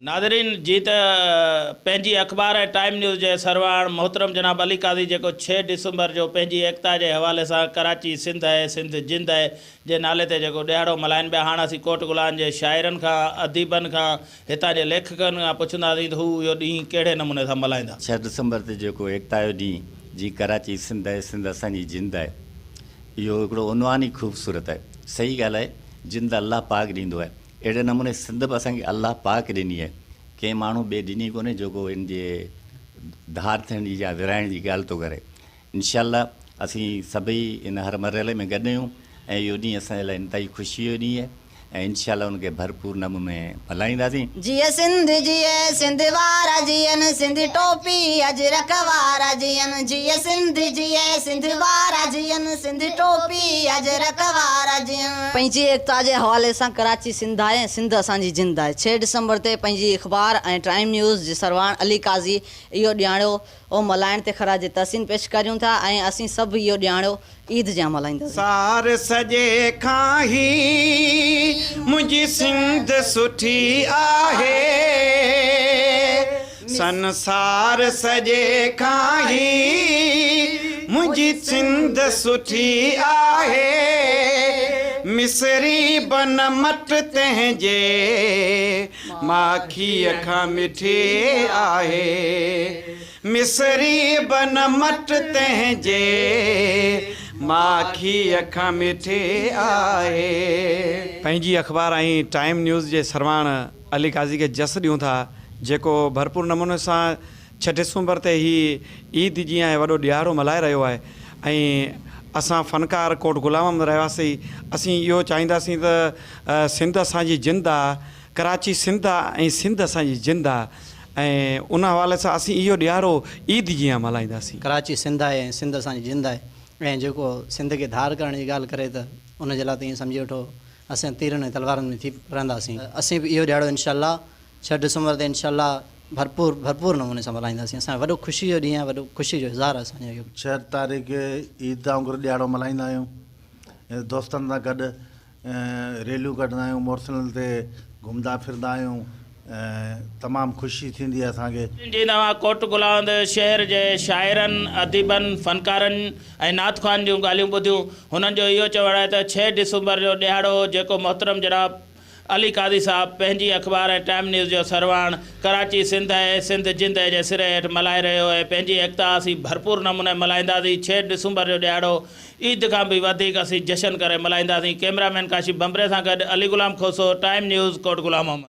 ناظرين جي ته پنهنجي اخبار ۽ ٽائيم نيوز جي سرواڻ محترم جناب علي قاضي جيڪو ڇهه ڊسمبر جو پنهنجي ايڪتا جي حوالي سان ڪراچي سنڌ آهي سنڌ جند آهي جي نالي تي جيڪو ڏهاڙو ملهائن پيا هاڻ اسين ڪوٽ گلان جي شاعرن کان اديبن کان هتان جي ليکڪن کان پڇنداسين ته هو اهو ڏينهن ڪهڙي نموني سان ملهائيندا. ڇهه ڊسمبر تي جيڪو ايڪتا جو ڏينهن جي ڪراچي سنڌ آهي سنڌ اسان جي جند آهي اهو هڪڙو عنوان ئي خوبصورت آهي صحيح ڳالهه آهي جند الله پاڪ ڏيندو آهي اهڙي نموني سنڌ به اسان کي الله پاڪ ڏني آهي، ڪنهن ماڻهو ٻئي ڏني ڪونهي جيڪو ان جي ڌار ٿيڻ جي يا ورهائڻ جي ڳالهه ٿو ڪري. انشاء الله اسين سڀئي ان هر مرحلي ۾ گڏ آهيون ۽ اهو ڏينهن اسان جي لاء انتهائي خوشيء جو ڏينهن آهي ۽ انشاء الله ان کي ڀرپور نموني ملهائينداسين. جيئي سنڌ جيئي سنڌ وارا جيئن سنڌي ٽوپي اجرڪ وارا جيئن جيئي سنڌ جيئي سنڌ وارا جيئن سنڌي ٽوپي اجرڪ وارا جيئن. پنهنجي ايڪتا جي حوالي سان ڪراچي سنڌ آهي ۽ سنڌ اسان جي جند آهي. ڇهه ڊسمبر تي پنهنجي اخبار ۽ ٽائيم نيوز جي سرواڻ علي قاضي اهو ڏهاڙو ملهائڻ تي خراج تحسين پيش ڪريون ٿا ۽ اسين سڀ اهو ڏهاڙو عيد جيان ملهائينداسين. سار سڄي کان هي منهنجي سنڌ سٺي آهي. سنسار سڄي کان هي منهنجي سنڌ سٺي آهي. مصري بن مٽ تنهن جي ماکيء کان مٺي آهي. مصري بن مٽ تنهن جي ماکيء کان مٺي آهي. پنهنجي اخبار ۽ ٽائيم نيوز جي سرواڻ علي قاضي کي جس ڏيون ٿا جيڪو ڀرپور نموني سان ڇهه ڊسمبر تي هي عيد جيان هي وڏو ڏهاڙو ملهائي رهيو آهي ۽ اسان فنڪار ڪوٽ غلام محمد رهواسي اسين اهو چاهينداسين ته سنڌ اسان جي جند آ ڪراچي سنڌ آ ۽ سنڌ اسان جي جند آ ۽ ان حوالي سان اسين اهو ڏهاڙو عيد جيان ملهائينداسين. ڪراچي سنڌ آهي ۽ سنڌ اسان جي جند آهي ۽ جيڪو سنڌ کي ڌار ڪرڻ جي ڳالهه ڪري ته ان جي لاء ته ائين سمجهي وٺو اسين تيرن ۽ تلوارن ۾ ٿي رهنداسين. اسين به اهو ڏهاڙو انشاء الله ڇهه ڊسمبر تي انشاء الله ڀرپور ڀرپور نموني سان ملهائينداسين. اسان جو وڏو خوشي جو ڏينهن آهي وڏو خوشي جو اظهار آهي اسان جو اهو. ڇهه تاريخ عيد وانگر ڏهاڙو ملهائيندا آهيون دوستن سان گڏ ريليون ڪڍندا آهيون موٽرسائيڪلن تي گهمندا ڦرندا آهيون تمام خوشي ٿيندي آهي اسان کي. جي توهان ڪوٽ گلاوند شهر جي شاعرن، اديبن، فنڪارن ۽ نعت خوان جون ڳالهيون ٻڌيون. هنن جو اهو چوڻ آهي ته ڇهه ڊسمبر جو ڏهاڙو جيڪو محترم جناب علي قاضي صاحب پنهنجي اخبار ۽ ٽائيم نيوز جو سرواڻ ڪراچي سنڌ ۽ سنڌ جند جي سري هيٺ ملهائي رهيو ۽ پنهنجي ايڪتا اسين ڀرپور نموني ملهائينداسين ڇهه ڊسمبر جو ڏهاڙو عيد کان به وڌيڪ اسين جشن ڪري ملهائينداسين ڪئميرا مين ڪاشف ڀنڀري سان گڏ علي غلام کوسو ٽائيم نيوز ڪوٽ غلام محمد.